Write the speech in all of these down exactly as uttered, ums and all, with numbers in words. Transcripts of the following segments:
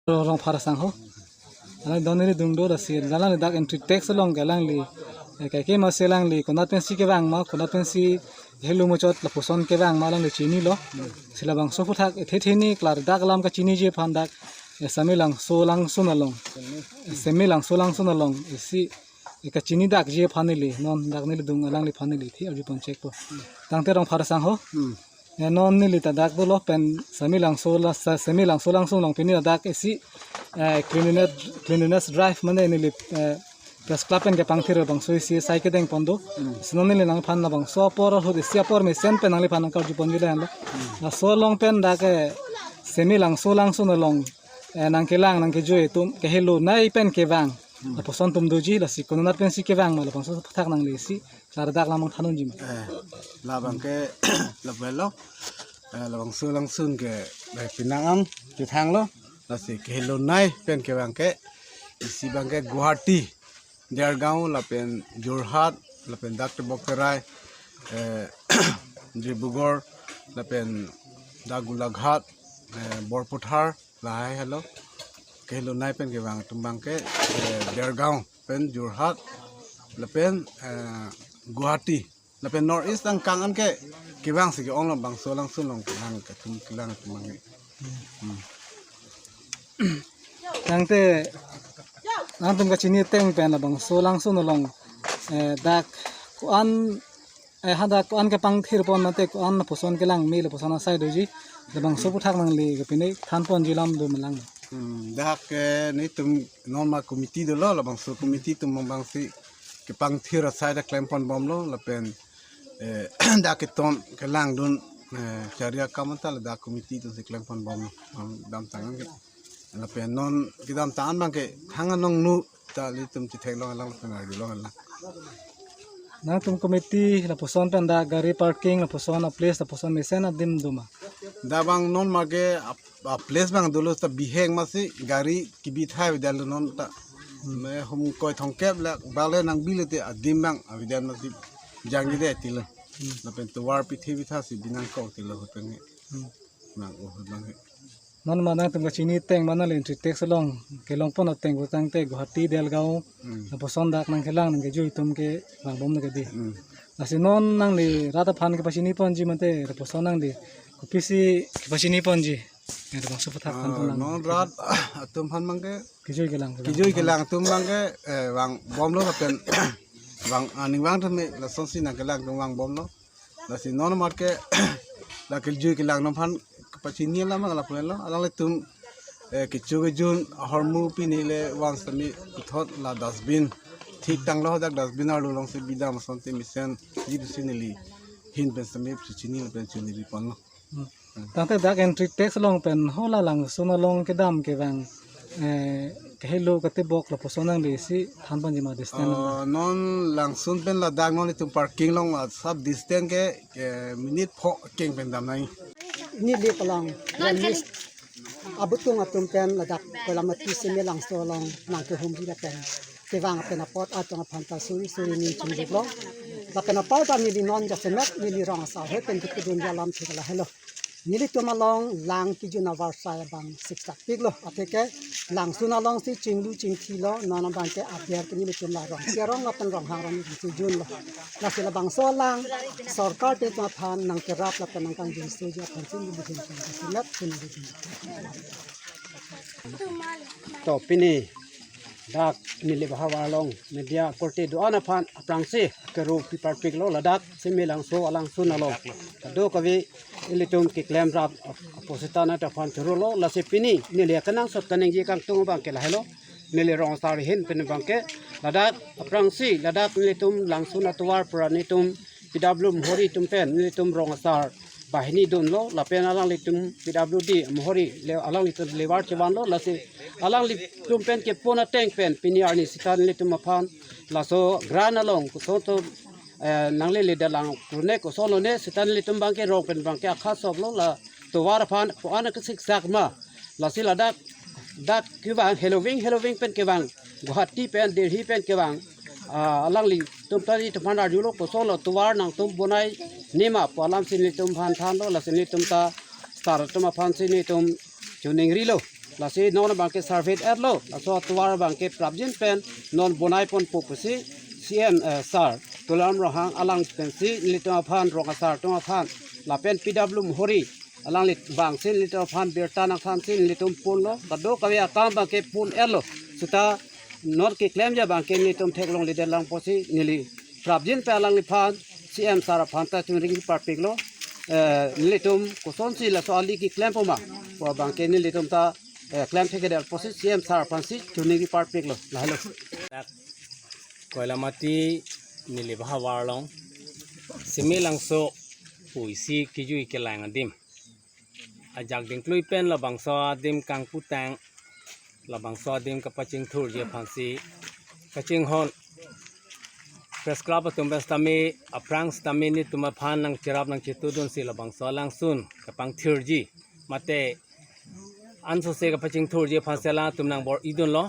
Rongphar asangho. Alangli don neli dung do, lasi alangli dak entry tax along ke alangli, eh, kaike ma si alangli konat pensi kevang ma, konat pensi helo muchot lapuson kevang ma alangli chinilo. Si labangso aphuthak ethe theni klardak alam kachiniji aphan dak, eh, Seme Langso Langsun along, eh, Seme Langso Langsun along isi, eh, kachinidakji aphan neli, non dak neli dung alangliphan neli thi arjupon chekpo. Tangte Rongphar asangho. Hmm. Ya, non neli ta dak dolo pen Seme Langso la, sa, Seme Langso Langsun along pini dak isi, eh, cleanliness, cleanliness drive mane neli, eh, press club pen kepangthir bangso isi sai kedengpon do. Hmm. Si non neli nangphan labangso apor ahut isi apor mesen pen nangliphan nangkarjuponji lahenlo. Hmm. Laso along pen dak, eh, Seme Langso Langsun along, eh, nangkelang nangkejui atum kehelo nei pen kevang. Hmm. Lapuson atum doji, lasi konat pensi kevang ma labangso aphuthak nangli isi klardak alam nangthan unji ma? Eh, labang ke, labelo, eh, Langso Langsun ke, eh, penang an kethanglo, lasi kehelo nei pen kevang ke, isi abang ke Guwahati, Dergaon, lapen Jorhat, lapen dak Tebok Terai, eh, Dibrugarh, lapen dak Golaghat, eh, Borpathar, lahai helo. Kehelo nei pen kevang atum abang ke, eh, Dergaon pen Jorhat, lapen, eh, Guwahati, lapen North East angkang an ke kevang si ke-ong labangso Langsun along kelang atum kelang atum abang ke. Hmm. Tangte nangtum kachini ateng pen labangso Langsun along, eh, dak ko-an, eh, hadak ko-an kepangthirpon mate ko-an lapuson kelang me lapuson asai doji, labangso aphuthak nangli kapine thanponji alam do ma lang? Hmm, dak, eh, nelitum non ma committee dolo, labangso committee atum abang si kepangthir asai dak klemponbomlo, lapen, eh, dak keton kelangdun, eh, chari akam ta ladak committee atum si klemponbomlo, hmm, damtang an ke. Lapen non kedamtang an abang ke thang anong nu ta ilitum chetheklong alang lapen arjulong alang. Nangtum committee lapuson pen dak gari parking lapuson a-place lapuson mesen adim do ma? Dak abang non ma ke a, a-place abang dolo ta bihek ma si gari kebithai avedetlo non ta. Hmm. Me hum koi thomkep la bale nangbi le te adim abang avedet ma si jangjedet tilo. Hmm. Lapen tovar pithe pitha si binangkok tilo hotel nge. Hmm. Nang oh abang he. Non ma nangtum kachini ateng ma nangli entry tax along kelongpon ateng pu tangte Guwahati, Dergaon, Hmm. lapuson dak nangkelang nangkejui atum kevangbom nangkedi. Hmm. Lasi non nangli rat aphan kepachiniponji mate lapuson nangli kopisi kepachiniponji? Ya, labangso aphuthak Ah, thanpon lang. Non rat atum aphan abang ke Kejui kelang, kelang. Kejui kelang atum abang ke, eh, vangbomlo lapen vang, aning vang tame lasonsi nangkelang atum vangbomlo. Lasi non ma ke la kejui kelang atum aphan kepachini alam abang lapu-anlo. Alanglitum, eh, kecho kejun ahormu pini le van sitame puthot la dustbin thiktanglo, dak dustbin arlo alongsi bidam asonte mesenji pusi neli ahin pen sitame chechini lapen choningriponlo. Hmm. Tangte dak entry tax along pen hala Langsun along kedam kevang, eh, kehelo katebok lapuson nangli si thanponji ma distance? Ah, non Langsun pen ladak non itum parking along asap distance ke, ke minute pho keng pen dam nai. Neli palang, non kali. Abutung atum pen ladak Koilamati Seme Langso along nangkehumji lapen kevang pen apot atum aphan ta suri suri ning chungjuklo. Lapen apar ta neli non jasemet neli rong asar he pen kedun alam thik lahelo. Nelitum along lang kejun avarsai abang siksak piklo. Athe ke Langsun alongsi chinglu chingthilo, non abang ke aber ke nelitum la rong kerong lapen rong hang rong nelitum si junlo. Lasi labangso alang sorkar atum aphan nangkerap lapen nangkangjinsoji aphan si neli ahin pen jasemet si neli dun. To pini dak neli bahavar along media korte do-an aphan aphrangsi kero pi parpiklo ladak Seme Langso Langsun along. Kadokave ilitum keklem rap aposita nat aphan chorolo, lasi pini neli akenangsot kaningje kangtung abang ke lahelo. Neli rong asar ahin pen abang ke ladak aphrangsi ladak nelitum Langsun atovar pura nelitum P W Mohori atum pen nelitum rong asar banghini dunlo, lapen alanglitum P W D Mohori le alanglitum levar chevanlo, lasi alanglitum pen kepon ateng pen pini arni sita nelitum aphan laso grant along koson atum, eh, nanglele dalang krone koson lone sita nelitum abang ke rong pen abang ke akha soplo, la tovar aphan ko-an kesiksak ma. Lasi ladak, dak kevang heloving, heloving pen kevang, Guwahati pen, Delhi pen kevang, ah, alanglitum ta nelitum aphan arjulo, kosonlo tovar nangtum bonai nema pu alam si nelitum aphan thanlo, lasi nelitum ta star atum aphan si nelitum choningrilo. Lasi non abangke survey etlo, laso atovar abangke prapjin pen non bonai ponpo pusi C M, eh, sir Tuliram Ronghang alang pensi nelitum aphan, rong asar atum aphan, lapen P W Muhuri alangli abangsi nelitum aphan birta nangthansi nelitum ponlo, kadokave akam abangke pon etlo. Seta non keklemji abangke nelitum theklongledet lang pusi neli prapjin pen alangliphan, C M sir aphan ta choningri parpiklo. Eh, nelitum kosonsi laso ali keklem poma pu abangke nelitum ta, eh, klem thekthe pusi C M sir aphansi choningri parpiklo. Lahelo. Koilamati Nilip ahavar along Simi Langso pu isi kejui kelang adim ajak dingklui pen labangso adim kangputang, labangso adim kapachingthurji aphansi kachinghon Press Club atum pen sitame aphrang sitame nelitum aphan nangcherap nangchetudunsi labangso alangsun kapangthirji mate ansose kapachingthurji aphansi alangtum nangbor-idunlo.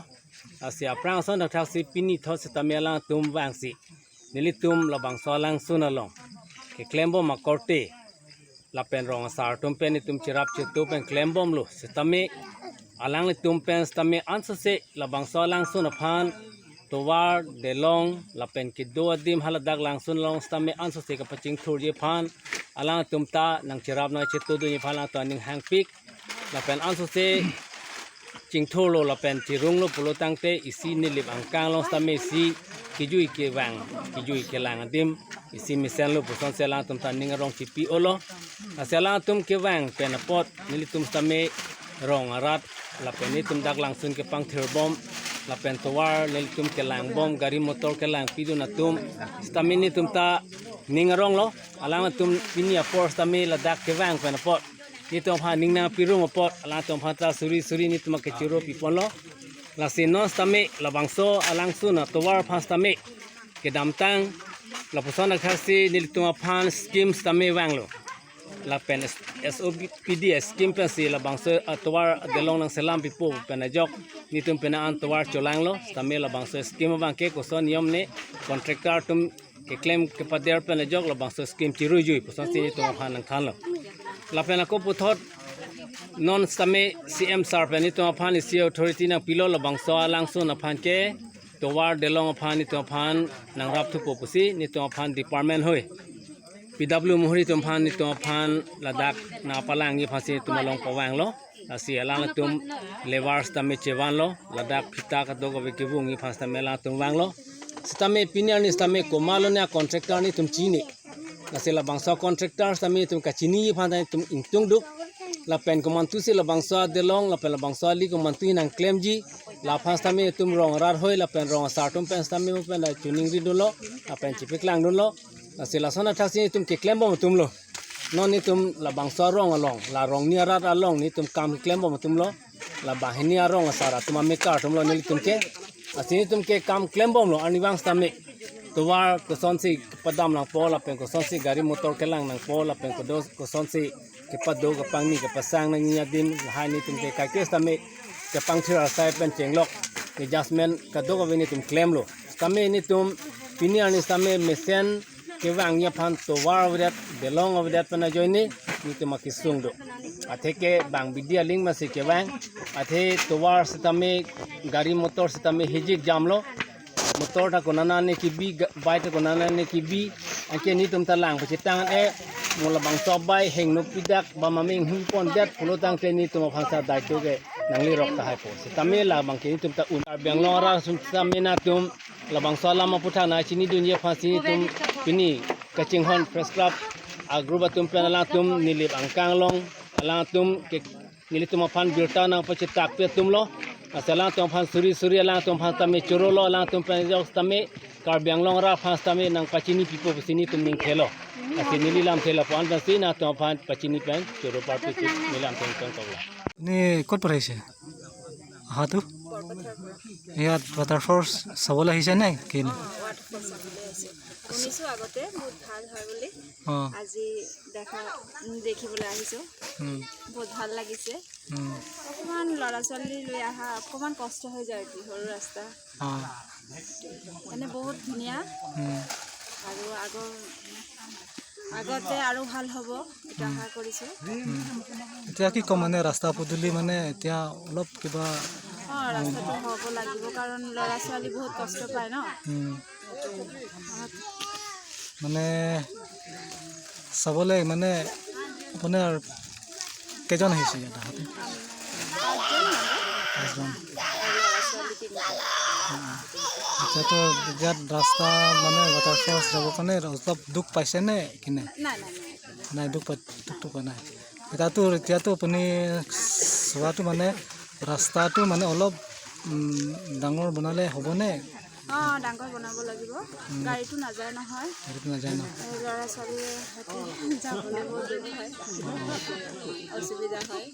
Lasi aphrang ason thakthaksi pini thot sitame alangtum vangsi nelitum labangso alangsun along keklembom akorte lapen rong asar atum pen nelitum cherap chetu pen klembomlo. Sitame alanglitum pen sitame ansose labangso alangsun aphan tovar, delong lapen kedo adim haladak langsun along sitame ansose kapachingthurji aphan alangtum ta nangcherap nangchetudunji aphan alangtum aning hangpik. Lapen ansose chingthurlo lapen chirunglo pulo tangte isi Nilip angkang along sitame isi kejui kevang, kejui kelang adim isi mesenlo pusonsi alangtum ta ning arong chipi-olo. Lasi alangtum kevang pen apot nelitum sitame rong arat lapen nelitum dak langsun kepangthirbom lapen tovar nelitum kelangbom, gari motor kelangpidun atum sitame nelitum ta ning aronglo. Alangtum pini apor sitame ladak kevang pen apot nelitum aphan ning nangpirung apot alangtum aphan ta suri suri nelitum akechoro piponlo. Lasi non sitame labangso alangsun atovar aphan sitame kedamtang lapuson thakthaksi nelitum aphan scheme sitame vanglo. Lapen S-, S O P D scheme pensi labangso atovar delong nangselam pipo pen ajok nelitum pen an tovar cholanglo. Sitame labangso scheme abangke koson niyom ne contractor atum keklem kepader pen ajok labangso scheme chiruijui pusonsi nelitum aphan nangthanlo. Lapen ako puthot non sitame C M sir pen nelitum aphan isi authority nangpilo labangso alangsun aphan ke tovar delong aphan nelitum aphan nangrap thupo pusi nelitum aphan department hoi P W Muhuri atum aphan nelitum aphan ladak nangpalangji aphansi nelitum along pavanglo. Lasi alangtum labour sitame chevanlo, ladak phita kadokave kevungji aphan sitame alangtum vanglo. Sitame pini arni sitame komatlo ne contractor nelitum chini. Lasi labangso contractor sitame nelitum kachiniji aphan nelitum ingtungduk. Lapen komantusi labangso adelong lapen labangso ali komantu nangklemji, laphan sitame nelitum rong arat hoi lapen rong asar atum pen sitame mo pen choningridunlo lapen chipiklangdunlo. Lasi lason athaksi nelitum keklembom atumlo. Non nelitum labangso arong along, la rongni arat along nelitum kam klembom atumlo. La banghini arong asar atum amekar atumlo nelitum ke. Lasi nelitum ke kam klembomlo arnivang sitame. Tovar kosonsi kepadam nangpo lapen kosonsi gari motor kelang nangpo lapen kodo kosonsi kepado kapangni kepasang nangji adim lahai nelitum ke kaikes sitame kepangthir asai pen chenglok adjustment kadokave nelitum klemlo. Sitame nelitum pini arni sitame mesen kevangji aphan tovar avedet, delong avedet pen ajoine nelitum akesung do. Atheke bang bidi aling masi kevang, athe tovar sitame gari motor sitame hijik jamlo. Motor ta konana ne kebi, ga-, bike ta konana ne kebi, anke nelitum ta lang pachitang e, mo labangso bike hengno pidak ba maming hum pondet pulo tangte nelitum aphan ta daito ke nanglirok tahai po. Sitame labangke nelitum ta un Karbi Anglong arat atum sitame nelitum labangso alam aputhak nangchinidunji aphansi nelitum pini kachinghon Press Club a-group atum pen alangtum Nilip angkang along alangtum ke nelitum aphan birta nangpachitakpi atumlo. Lasi alangtum aphan suri suri alangtum aphan tame chorolo, alangtum pen jok tame Karbi Anglong arat aphan tame nangpachini pipo pusi nelitum ning thelo. Lasi neli lamthe lapu-an pensi nangtum aphan pachini pen choro parpik neli lamthe tong toklo. Ne kot por ahise? Aha tu? Yath waterfalls sabole ahise ne? Kin? অ, ৱাটাৰফল চাবলৈ আহিছোঁ। শুনিছোঁ আগতে বহুত ভাল হয় বুলি। অ। আজি দেখা, উম, দেখিবলৈ আহিছোঁ। উম। বহুত ভাল লাগিছে। উম। অকণমান ল'ৰা ছোৱালী লৈ অহা অকণমান কষ্ট হৈ যায় আৰু কি, সৰু ৰাস্তা। অ। মানে বহুত ধুনীয়া। উম। আৰু আগৰ আগতে আৰু ভাল হ'ব, এইটো আশা কৰিছোঁ। এতিয়া কি ক'ম, মানে ৰাস্তা পদূলি মানে এতিয়া অলপ কিবা অ, ৰাস্তাটো হ'ব লাগিব, কাৰণ ল'ৰা ছোৱালী বহুত কষ্ট পায় ন। উম, মানে চাবলৈ মানে আপোনাৰ কেইজন আহিছে ইয়াত আহোঁতে? পাঁচজন মানুহ, পাঁচজন। আৰু ল'ৰা ছোৱালী তিনিজন। এতিয়াতো ইয়াত ৰাস্তা মানে ৱাটাৰফলছ যাবৰ কাৰণে অলপ দুখ পাইছে নে কিনে? নাই, নাই, নাই। নাই, দুখ পা দুখটো পোৱা নাই। এতিয়াতো এতিয়াতো আপুনি চোৱাটো মানে ৰাস্তাটো মানে অলপ উম, ডাঙৰ বনালে হ'বনে? অ, ডাঙৰ বনাব লাগিব। গাড়ীটো নাযায় নহয়। গাড়ীটো নাযায় ন? আৰু ল'ৰা ছোৱালীয়ে সৈতে যাবলৈ বহুত দূৰ হয়, অসুবিধা হয়।